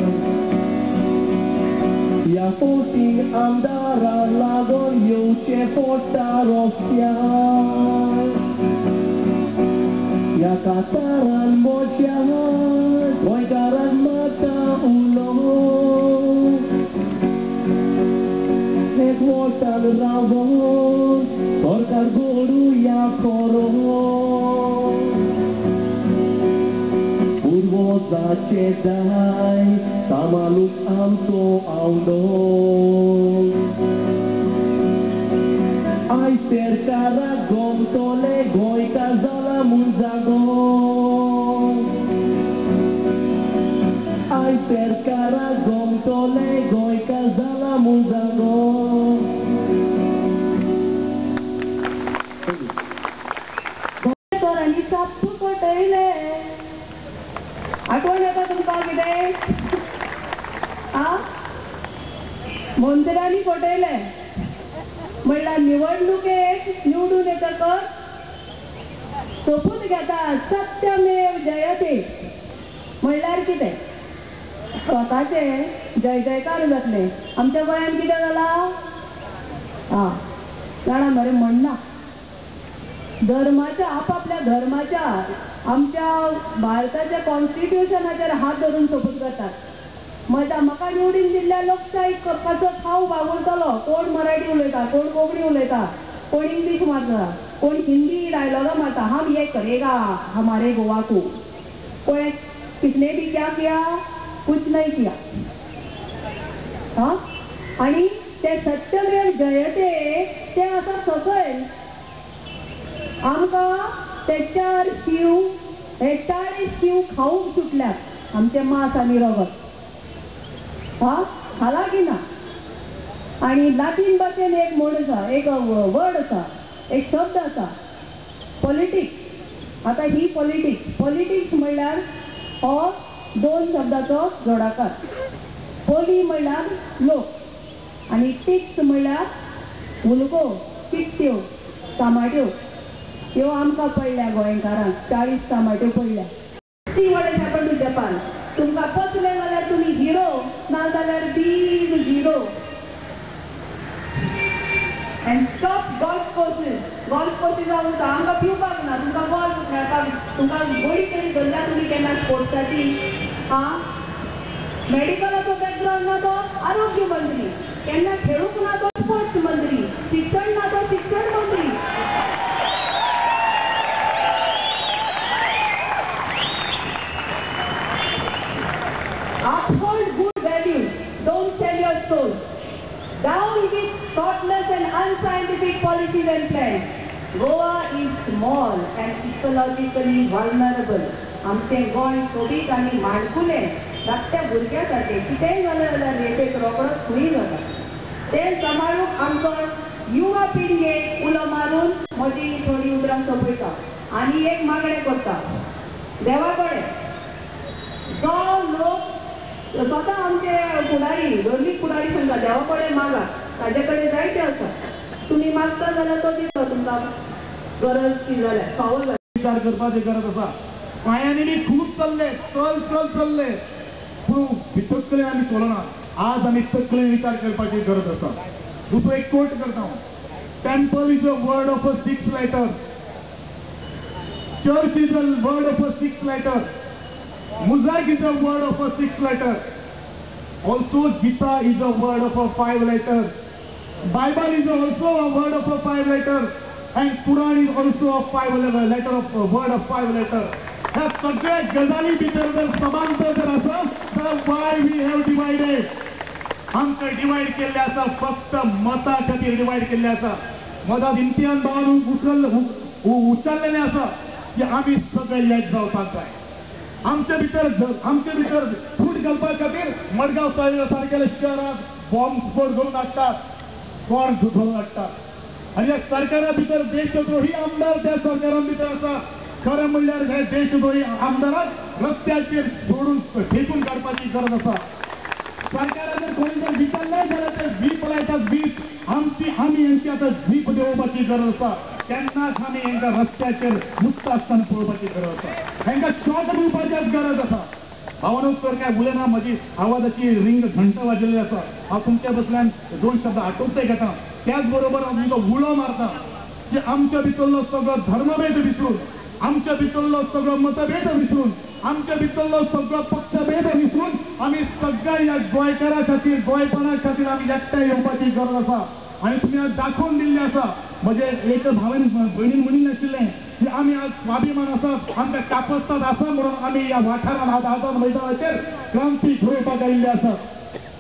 I: ह्या फावटी आमदाराक लागून येवचें पडटा रस्त्यार. ह्या कातारान म्हज्या गोंयकारान माता उलोवन एकवटान रावोन सरकार घडुया खरो. पुर्वजाचें दायज सांबाळूंक आमचो आवडो. आयज सरकाराक गमतले गोंयकार जाला म्हूण जागो. आयज सरकाराक गमतले गोंयकार जाला म्हूण जागो.
C: चोरांनी साप्प फटयले. आठवण येता तुमकां कितें? आ, मंत्र्यांनी फटयले म्हणल्यार निवडणुकेक निवडून येतकच सोपूत घेता सत्यमेव जयते. म्हणल्यार कितें? स्वताचे जय जयकार जातले. आमच्या गोंयांत कितें जालां? आं, जाणा मरे, म्हणना धर्माच्या, आपापल्या धर्माच्या, आमच्या भारताच्या कॉन्स्टिट्युशनाचेर हात धरून सोपूत करतात. म्हज्या म्हाका निवडून दिल्ल्या लोकशाही कसो हांव वावुरतलो. कोण मराठी उलयता, कोण कोंकणी उलयता, कोण इंग्लीश मारता, कोण हिंदी डायलॉगा मारता. हम ये करेगा हमारे गोवा को. कोण किसने भी क्या किया? कुछ नहीं किया. हां, आनी ते सत्यमेव जयते ते आसा सकयल. आमकां ते 4 शीव, हे 40 शीव खावंक सुटल्यात आमचें मांस आनी रगत. हा, खाला की ना? आनी लातीन भाशेन एक म्हण आसा, एक वर्ड आसा, एक शब्द आसा, पॉलिटिक्स. आतां ही पॉलिटिक्स, पॉलिटिक्स म्हणल्यार हो 2 शब्दाचो जोडाकार. पोली म्हणल्यार लोक आनी टिक्स म्हणल्यार हुलको, चिट्ट्यो, टमाट्यो. ह्यो आमकां पडल्या गोंयकारांक 40 टमाट्यो पडल्या. See what has happened to Japan. तुमकां पचलें जाल्यार तुमी हिरो, ना जाल्यार big zero. And stop golf courses. Golf courses उरता आमकां पिवपाक ना, तुमकां गोल्फ खेळपाक, तुमकां गोडी तरी धरल्या तुमी केन्ना स्पोर्ट्साची? आं, मेडिकलाचो बॅकग्रावंड ना तो आरोग्य मंत्री, केन्ना खेळूंक ना तो स्पोर्ट्स मंत्री, शिक्षण ना तो शिक्षण मंत्री. Uphold good values. Don't sell your soul. Down with thoughtless and unscientific policies and plans. Goa is small and ecologically vulnerable. आमचें गोंय सोबीत आनी माणकुलें, धाकट्या भुरग्या सारकें. कितेंय जालें जाल्यार रेटेक रोकडोच खूंय जाता. तें सांबाळूंक आमचो युवा पिळगेक उलो मारून म्हजी थोडीं उतरां सोंपयता आनी एक मागणें करता देवा कडेन. जो लोक स्वता आमचे फुडारी, धर्मीक फुडारी सांगता देवा कडेन मागा, ताजे कडेन जायते आसा, तुमी मागता जाल्यार तो दिता तुमकां गरज ती जाल्यार फावो जाल्यार.
J: विचार करपाची गरज आसा. पांयांनी बी खूब चल्ले, चल चल चल्ले, पूण तकलेन आमी चलना. आज आमी तकलेन विचार करपाची गरज आसा. दुसरो एक कोट करता हांव. Temple is a word of a 6 letter, church is a word of a 6 letter, mosaic is a word of a 6 letter, also Gita is a word of a 5 letter, Bible is also a word of a 5 letter, and Quran is also a 5 letter of a word of 5 letter. ह्या सगळ्या गजाली भितर जर समांतर जर आसा तर why we have divided? आमकां डिवायड केल्लें आसा फक्त मता खातीर डिवायड केल्लें आसा. मदात इम्तिहान भावान उचललेलें आसा की आमी सगळे एक जावपाक जाय. आमचे भितर फूट घालपा खातीर मडगांव सारकेल्या शहरांत बॉम्ब स्फोट घडोवन हाडटात, कोण घडोवन हाडटात. आनी ह्या सरकारा भितर देशद्रोही आमदार त्या सरकारां भितर आसा. खरें म्हणल्यार हे देशद्रोही आमदाराक रस्त्याचेर सोडून फेकून काडपाची गरज आसा. सरकारान जर कोणी जर विचारलें जाल्यार ते जीप लायतात, जीप आमची आमी हेंची आतां जीप देंवोवपाची गरज आसा. तेन्नाच आमी हेंकां रस्त्याचेर मुक्त आसतना पळोवपाची गरज आसा. हेंकां शॉक दिवपाची गरज आसा. भावानूच तर काय उलयना, म्हजी आवाजाची रिंग घंटा वाजिल्ली आसा. हांव तुमच्या बसल्यान दोन शब्द आटोवचे घेता. त्याच बरोबर हांव तुमकां उलो मारता की आमच्या भितरलो सगळो धर्मभेद विसरून, आमच्या भितरलो सगळो मतभेद विसरून, आमच्या भितरलो सगळो पक्षभेद विसरून आमी सगळ्या ह्या गोंयकारा खातीर, गोंयपणा खातीर आमी एकठांय येवपाची गरज आसा. आनी तुमी आज दाखोवन दिल्लें आसा. म्हजे एक भावान भयणीन म्हणिल्लें आशिल्लें की आमी आज स्वाभिमान आसा, आमकां कापस्ताद आसा म्हणून आमी ह्या वाठारान आज आझाद मैदानाचेर क्रांती घडोवपाक आयिल्ले आसा.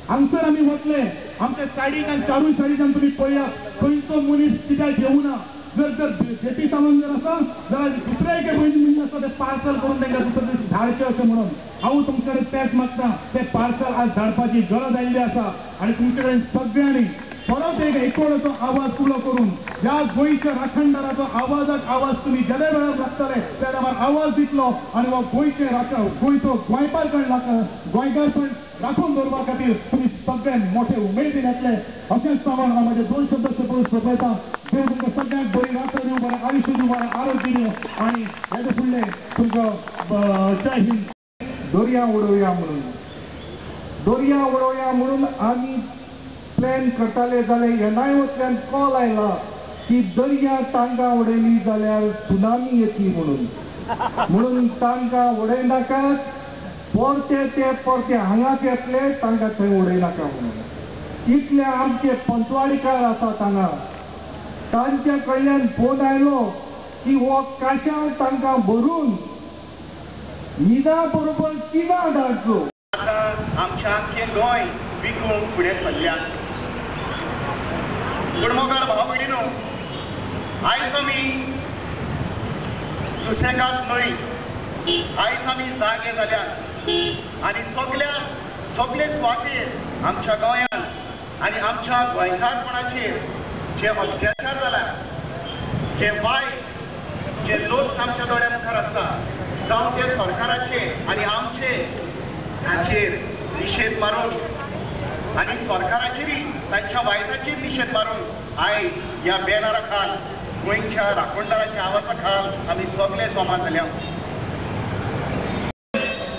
J: हांगसर आमी वतले, आमच्या सायडीच्यान, चारूय सायडीच्यान तुमी पळयात, खंयचो मनीस कित्याक घेवना. जर जर जेपी सावंत जर आसा जाल्यार दुसरे एके भयणी म्हणून आसा तें पार्सल करून तांकां दुसरे दीस धाडचें अशें म्हणून हांव तुमचे कडेन तेंच मागता. तें पार्सल आज धाडपाची गरज आयिल्ली आसा. आनी तुमचे कडेन सगळ्यांनी परत एक एकोड्याचो आवाज उलो करून ह्या गोंयच्या राखणदाराचो आवाजाक आवाज तुमी जेन्ना वेळार लागतले त्या टायमार आवाज दितलो आनी हो गोंयचे गोंयचो गोंयकारपण गोंयकारपण राखून दवरपा खातीर तुमी सगळे मोठे उमेदीन येतले अशेंच सांगून हांव म्हजे दोन शब्द सोंपयता. देव तुमकां सगळ्यांक बरी रात्र दिवं, बरें आयुश्य दिवं, बरें आरोग्य दिवं आनी हेजे फुडलें तुमकां जय हिंद.
K: दर्या उडोवया म्हणून, दर्या उडोवया म्हणून आमी प्लॅन करताले जाल्यार एनआयओंतल्यान कॉल आयला की दर्या तांकां उडयली जाल्यार सुनामी येतली म्हणून, म्हणून तांकां उडयनाकात, परते ते परते हांगाच येतले, तांकां थंय उडयनाका म्हणून. इतले आमचे पंचवाडीकार आसात हांगा, तांच्या कडल्यान फोन आयलो की हो काशांव तांकां भरून मिना बरोबर किना धाडचो.
L: आतां आमचें आख्खें गोंय विकूंक फुडें सरल्यात. पूण मोगाळ भाव भयणीनो, आयज आमी सुसेगाद न्हय, आयज आमी जागे जाल्यात आनी सगल्या सगळे सुवातेर आमच्या गोंयांत आनी आमच्या गोंयकारपणाचेर जे अत्याचार जाला, जे वायट जे लोक आमच्या दोळ्या मुखार आसता, जावं ते सरकाराचे आनी आमचे हाचेर निशेध मारून आनी सरकाराचेरय तांच्या वायटाचेर निशेध मारून आयज ह्या बॅनरा खाल, गोंयच्या राखणदाराच्या आवाजा खाल आमी सगळे जमा जाल्या.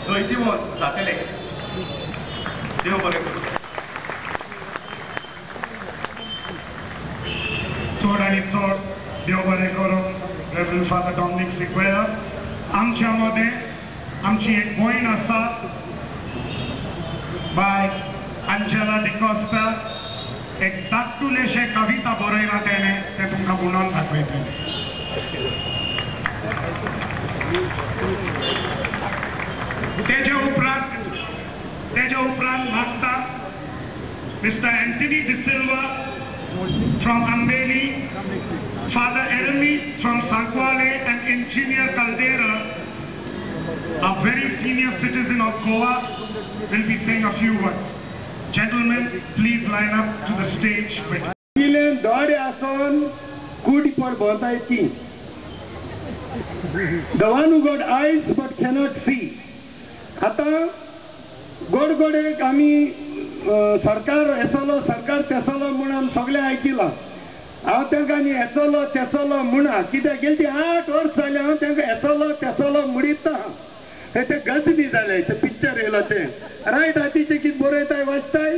M: जैतिवंत जातले. देव बरें करूं.
A: चड आनी चड देव बरें करूं रेवरंड फादर डॉमनीक सिक्वेरा. आमच्या मदें आमची एक भयण आसा, बाय अंजेला डिकॉस्ता. एक धाकटुलेशें कविता बरयला तेणें, तें तुमकां म्हणून दाखयतलें. तेजे उपरांत मागता mister Anthony D'Silva from Ambeli, Father Ermi from Sankwale and Engineer Caldera, a very senior citizen of Goa, will be saying a few words. Gentlemen, please line up to the stage quickly.
N: दोडे आसन कुडी पर भोंवताय ती. The one who got eyes but cannot see. आतां गोड गोडेक आमी सरकार येसलो, सरकार तेसलो म्हूण आमी सगळें आयकिलां. हांव तांकां आनी येसलो तेसलो म्हणा, कित्याक गेली ती 8 वर्स जालें हांव तांकां येसलो तेसलो म्हणीत आहा. हे ते गजनी जालें, ते पिक्चर येयलो तें रायट हातीचें कितें बरयताय वाचताय,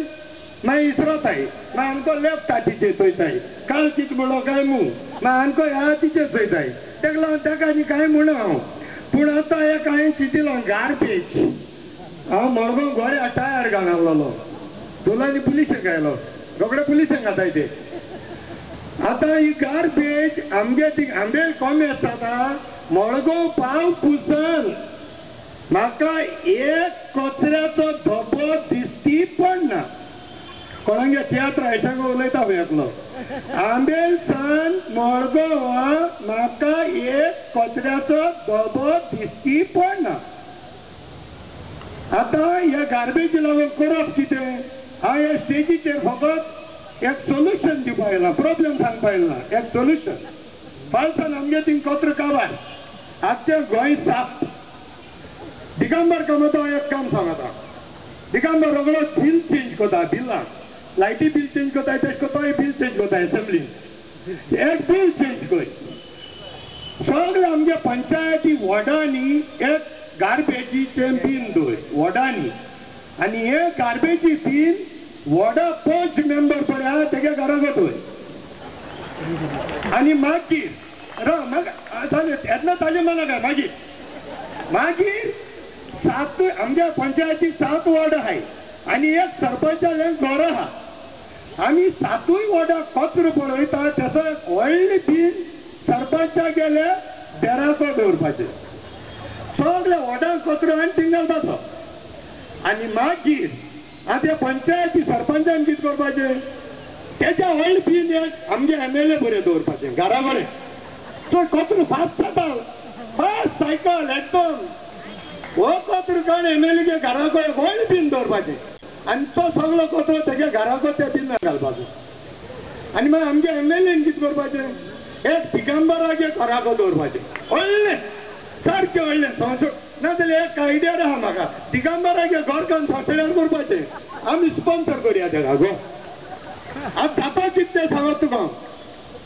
N: मागीर इसरोताय, मागीर आमको लेफ्ट हातीचें चोयताय, काल कितें म्हणलो काय मू, मागीर आमको ह्या हातीचें चोयताय. तेका लागून ताका आनी कांय म्हणना हांव. पूण आतां एक हांवें चिंतिलां गार्बेज. हांव मडगांव गोऱ्या टायर घालून तुला पुलिशेक आयलो, रोखडे पुलिशेक घाताय ते. आतां ही गार्बेज आमगे ती आमगे कॉमेस जाता. मडगांव पाव पुसान म्हाका एक कचऱ्याचो धबो दिसती पडना. कोणागे तियात्र आयशांगो उलयता पळय एकलो. आंबेल सान मडगांवा म्हाका एक कचऱ्याचो डबो दिश्टी पडना. आतां ह्या गार्बेज लागून करप कितें? हांव ह्या स्टेजीचेर फकत एक सोल्युशन दिवपा येयला, प्रोब्लेम सांगपा येयला, एक सोल्युशन. फालसान आमगे थिंग कचरो काबार, आजचें गोंय साफ. दिगंबर कामत हांव एक काम सांगता. दिगंबर रोगडो बिल चेंज करता, बिलां लायटी बिल चेंज करता, तशें करता बिल चेंज करता एसेंब्ली. एक बिल चेंज कर, सगळे आमगे पंचायती वॉर्डांनी एक गार्बेजीचें बीन दवर वॉर्डांनी, आनी हे गार्बेजी बीन वॉर्डा 5 मेंबर पळय आहा तेगे घराक दवर. आनी मागीर जालें येतना ताजें मना काय मागीर मागीर 7 आमच्या पंचायती 7 वॉर्ड आहाय आनी एक सरपंचालें घर आहा. आमी 7 वॉर्डाक कचरो पळयता तेचो एक व्हडलें बीन सरपंचा गेले देराचो दवरपाचें, सगळे वॉर्डांक कचरो आनी थिंग घालपाचो. आनी मागीर आतां पंचायती सरपंचान कितें करपाचें, तेच्या व्हडलें बीन एक आमगे एमएलए बरें दवरपाचें घरा बरें. चड कचरो फास्ट जाता, फास्ट सायकल एकदम. हो कचरो काडून एमएलए घराक व्हडलें बीन दवरपाचें आनी तो सगळो कचरो तेज्या घराको त्या बिनाक घालपाचो. आनी मागीर आमगे एमएलएन कितें करपाचें, एक दिगंबरागे घराको दवरपाचें व्हडलें, सारकें व्हडलें संवसार. नाजाल्यार एक आयडिया आहा म्हाका, दिगंबरागे घर काडून संवसारार करपाचें, आमी स्पॉन्सर करुया तेका गो. आतां जाता कितें तें सांगत तुका,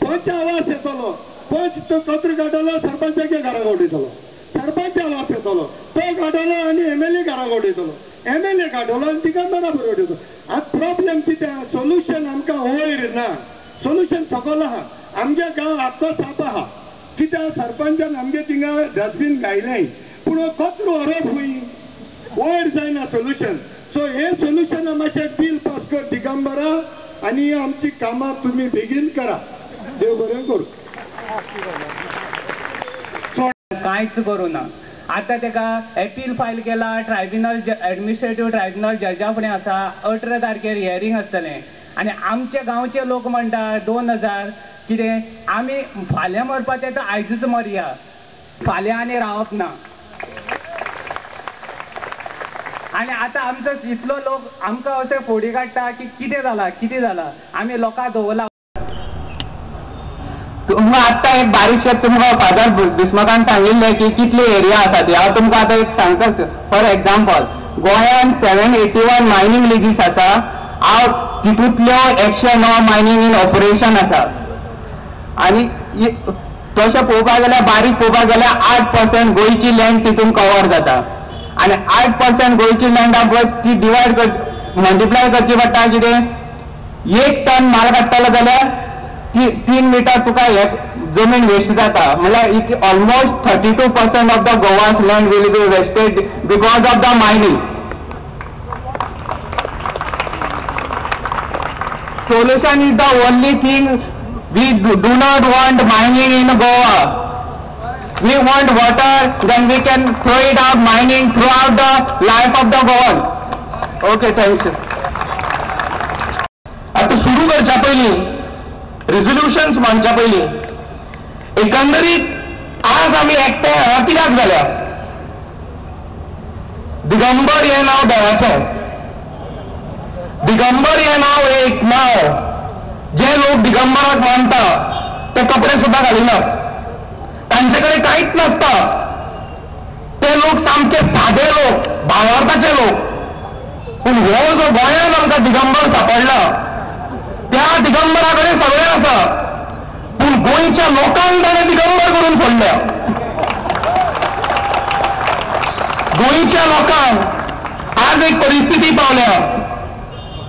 N: पंच आवाज येतलो, पंच तो कचरो काडटलो सरपंचागे घराक उडयतलो, सरपंच आवाज येतलो तो काडटलो आनी एमएलए घराक उडयतलो, एमएलए काडटलो आनी दिगंबरा बरोबर उडयतलो. आतां प्रोब्लेम कितें, सोल्युशन आमकां वयर ना, सोल्युशन सकयल आहा. आमगे गांव आख्खो साप आहा, कित्याक सरपंचान आमगे थिंगा डस्टबीन घायलें, पूण हो कचरो व्हरप खंय, वयर जायना सोल्युशन. सो हें सोल्युशन मातशें बील पास कर दिगंबरा, आनी आमची कामां तुमी बेगीन करा. देव बरें करूं.
E: कांयच करूं ना. आतां तेका एपील फायल केला, ट्रायब्युनल एडमिनिस्ट्रेटीव ट्रायब्युनल जजा फुडें आसा. 18 तारखेर हियरींग आसतलें. आनी आमचे गांवचे लोक म्हणटा 2000 कितें आमी फाल्यां मरपाचें तर आयजूच मरया, फाल्यां आनी रावप ना. आनी आतां आमचो इतलो लोक आमकां अशें फोडी काडटा की कितें जालां कितें जालां, आमी लोकांक दवरला. तुमकां आत्तां एक बारीकशें तुमकां फादर बिस्मकान सांगिल्लें की कितली एरिया आसा ती. हांव तुमकां आतां एक सांगता, फॉर एग्जाम्पल गोंयांत 781 मायनींग लिजीस आसा, हांव तितूंतल्यो 109 मायनींग इन ऑपरेशन आसा. आनी तशें पळोवपाक गेल्यार बारीक पळोवपाक गेल्यार 8% गोंयची लँड तितून कवर जाता. आनी 8% गोंयची लँड पळय ती डिवायड कर मल्टिप्लाय करची पडटा. कितें 1 टन माल काडटलो जाल्यार 3 मिटर तुका हे जमीन वेस्ट जाता. म्हणल्यार it almost 32% of the Goa's land will be wasted because of the mining. Solution is the only thing. We do not want mining in Goa. We want water, then we can throw it out mining throughout the life of the Goan. Okay, thank you.
O: आतां सुरू करच्या पयलीं, रेजोल्युशन्स मांडच्या पयलीं, एकंदरीत आज आमी एकठांय हांगा कित्याक जाल्या? दिगंबर हें नांव देवाचें, दिगंबर हें नांव एक नांव जे लोक दिगंबराक मानता ते कपडे सुद्दां घालिनात, तांचे कडेन कांयच नासता, ते लोक सामके सादे लोक, भावार्थाचे लोक. पूण हो जो गोंयांत आमकां दिगंबर सांपडला त्या दिगंबरा कडेन सगळें आसा, पूण गोंयच्या लोकांक ताणें दिगंबर करून सोडल्या. गोंयच्या लोकांक आज एक परिस्थिती पावल्या,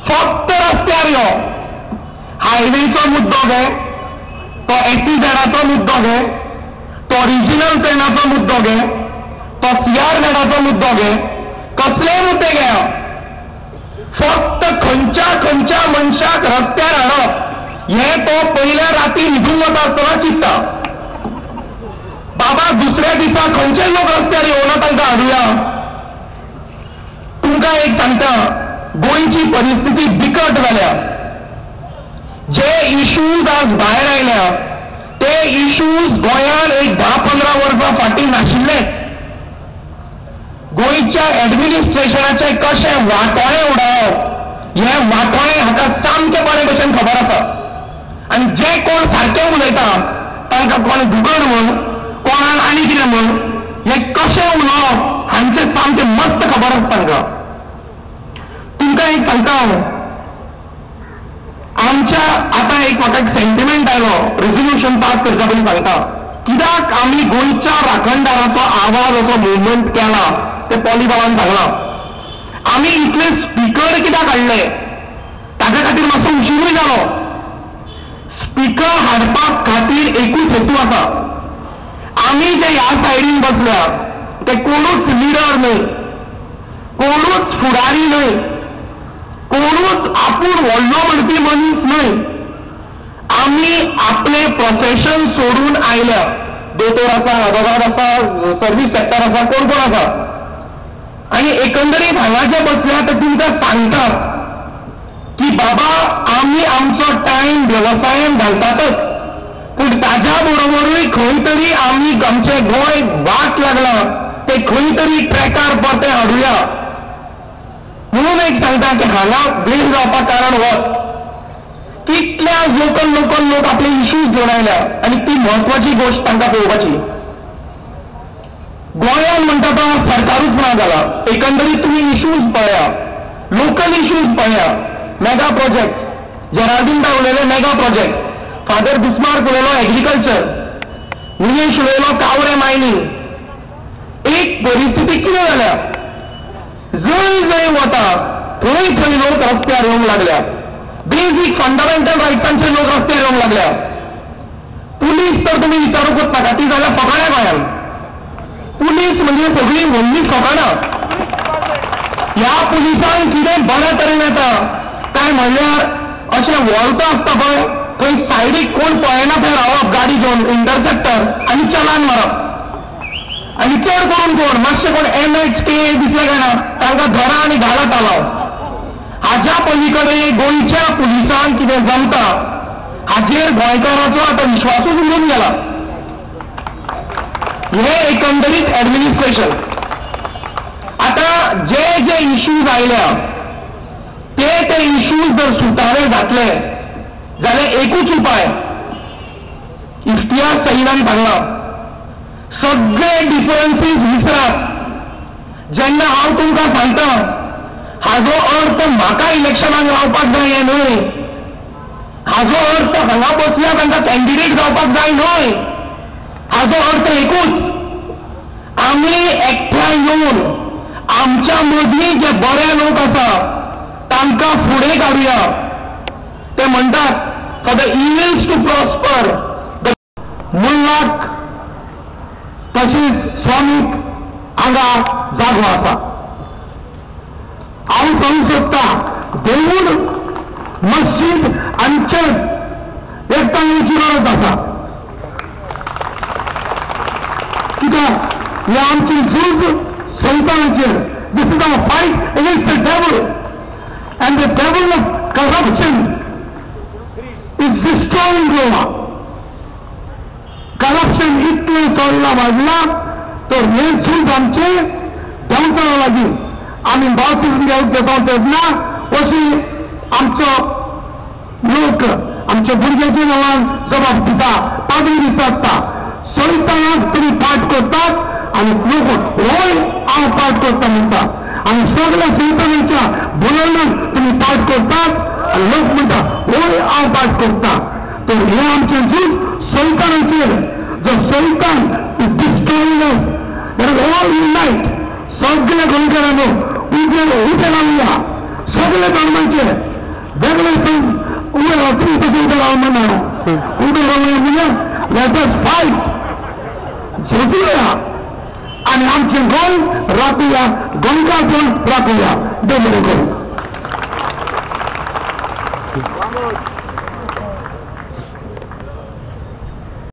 O: फक्त रस्त्यार यो, हायवेचो मुद्दो घे, तो एसईझेडाचो मुद्दो घे, तो रिजनल ट्रेनाचो मुद्दो घे, तो सीआरझेडाचो मुद्दो घे, कसलेय मुद्दे घेया, फक्त खंयच्या खंयच्या मनशाक रस्त्यार हाडप हें तो पयल्या राती न्हिदूंक वता आसतना चिंत्ता. बाबा दुसऱ्या दिसा खंयचे लोक रस्त्यार येवना तांकां हाडुया. तुमकां एक सांगता, गोंयची परिस्थिती बिकट जाल्या. जे इश्यूज आज भायर आयल्या ते इश्यूज गोंयान एक 10-15 वर्सां फाटीं नाशिल्ले. गोंयच्या एडमिनिस्ट्रेशनाचें कशें वाटोळें उडोवप हें वाटोळें हाका सामकें बरे भशेन खबर आसा. आनी जे कोण सारकें उलयता तांकां कोण गुगल म्हूण, कोणाक आनी कितें म्हूण, हें कशें उलोवप हांचें सामकें मस्त खबर आसा तांकां. तुमकां एक सांगता हांव, आमच्या आतां एक म्हाका एक सेंटिमेंट आयलो रेजोल्युशन पास करच्या पयलीं सांगता, कित्याक आमी गोंयच्या राखणदाराचो आवाज असो मुवमेंट केला तें पॉली बाबान सांगलां. आमी इतले स्पिकर कित्याक हाडले ताच्या खातीर मातसो उशिरूय जालो. स्पिकर हाडपा खातीर एकूच हेतू आसा, आमी जे ह्या सायडीन बसल्या ते कोणूच लिडर न्हय, कोणूच फुडारी न्हय, कोणूच आपूण व्हडलो म्हणपी मनीस न्हय. आमी आपलें प्रोफेशन सोडून आयल्या. दोतोर आसा, आदोगाद आसा, सर्वीस सेक्टर आसा, कोण कोण आसा. आनी एकंदरीत हांगा जे बसल्या ते तुमकां सांगतात की बाबा आमी आमचो टायम वेवसायान घालतातच, पूण ताज्या बरोबरूय खंय तरी आमी आमचें गोंय वाट लागला ते खंय तरी ट्रॅकार परतें हाडुया. म्हणून एक सांगता की हांगा वेळ जावपाक कारण होच, कितल्या लोकल लोकल लोक आपले इश्यूज घेवन आयल्या आनी ती म्हत्वाची गोश्ट तांकां पळोवपाची. गोंयांत म्हणटा तो सरकारूच ना जाला. एकंदरीत तुमी इश्यूज पळया, लोकल इश्यूज पळया. मेगा प्रोजेक्ट, जेराल्डीन उलयले मेगा प्रोजेक्ट, फादर बिस्मार्क उलयलो एग्रीकल्चर, निलेश उलयलो कावरे मायनींग. एक परिस्थिती कितें जाल्या, जंय जंय वता थंय थंय लोक रस्त्यार येवंक लागल्या. बेजीक फंडामेंटल रायट्सांचे लोक रस्त्यार येवंक लागल्या. पुलीस तर तुमी विचारूंकच नाका, ती जाल्या फकाणां गोंयांत. पुलीस म्हणजे सगळीं व्हडली फकाणां. ह्या पुलिसांक कितें बऱ्या तरेन येता काय म्हणल्यार अशें वळतो आसता पळय थंय सायडीक कोण पळयना थंय रावप, गाडी घेवन इंटरसेप्टर आनी चलान मारप. आनी चड करून कोण मातशें कोण MHK दिसले काय ना तांकां घरा आनी घाला तालाव. हाज्या पलीकडे गोंयच्या पुलिसांक कितें जमता हाजेर गोंयकाराचो आतां विश्वासूच उरून गेला. हे एकंदरीत एडमिनिस्ट्रेशन. आतां जे जे इश्यूज आयल्या ते ते इश्यूज जर सुटावे जातले जाल्यार एकूच उपाय, इफ्तियाज सईदान सांगला, सगळे डिफरन्सीस विसरात. जेन्ना हांव तुमकां सांगता हाजो अर्थ म्हाका इलेक्शनाक रावपाक जाय हें न्हय, हाजो अर्थ हांगा बसल्या तांकां कॅन्डिडेट जावपाक जाय न्हय, हाजो अर्थ एकूच, आमी एकठांय येवन आमच्या मदीं जे बरे लोक आसा तांकां फुडें काडुया. ते म्हणटात for the evils to prosper the मुल्लाक तशीच स्वामीक हांगा जागो आसा. हांव सांगूंक सोदता, देवूळ, मस्जीद आनी चर्च एकठांय येवची गरज आसा. कित्याक हे आमची झूज सैतानाचेर. This is our fight against the devil, and the devil of corruption is destroying Goa. Corruption इतलें चडलां वाडलां तर हें झूज आमचें देंवचारा लागीं. आमी बाप्तीज्म घेता तेन्ना अशी आमचो लोक आमच्या भुरग्याच्या नांवान जबाब दिता, पाद्री विचारता, सैतानाक तुमी पाठ करतात आनी लोक होय हांव पाठ करता म्हणटा, आनी सगळ्या सैतानाच्या बोलवण्याक तुमी पाठ करतात आनी लोक म्हणटा होय हांव पाठ करता. तर हें आमचें झूज सैतानाचेर. जो सैतान is destroying us, let us all unite. सगळे गोंयकारांनो उबे उबे रावया, सगळे धर्माचे वेगळे उबे राव, तुमी तशें उबे राव म्हणा, उबे रावया म्हणया, let us fight, झेजुया आनी आमचें गोंय राखुया, गोंयकारपण राखुया. देव बरें करूं.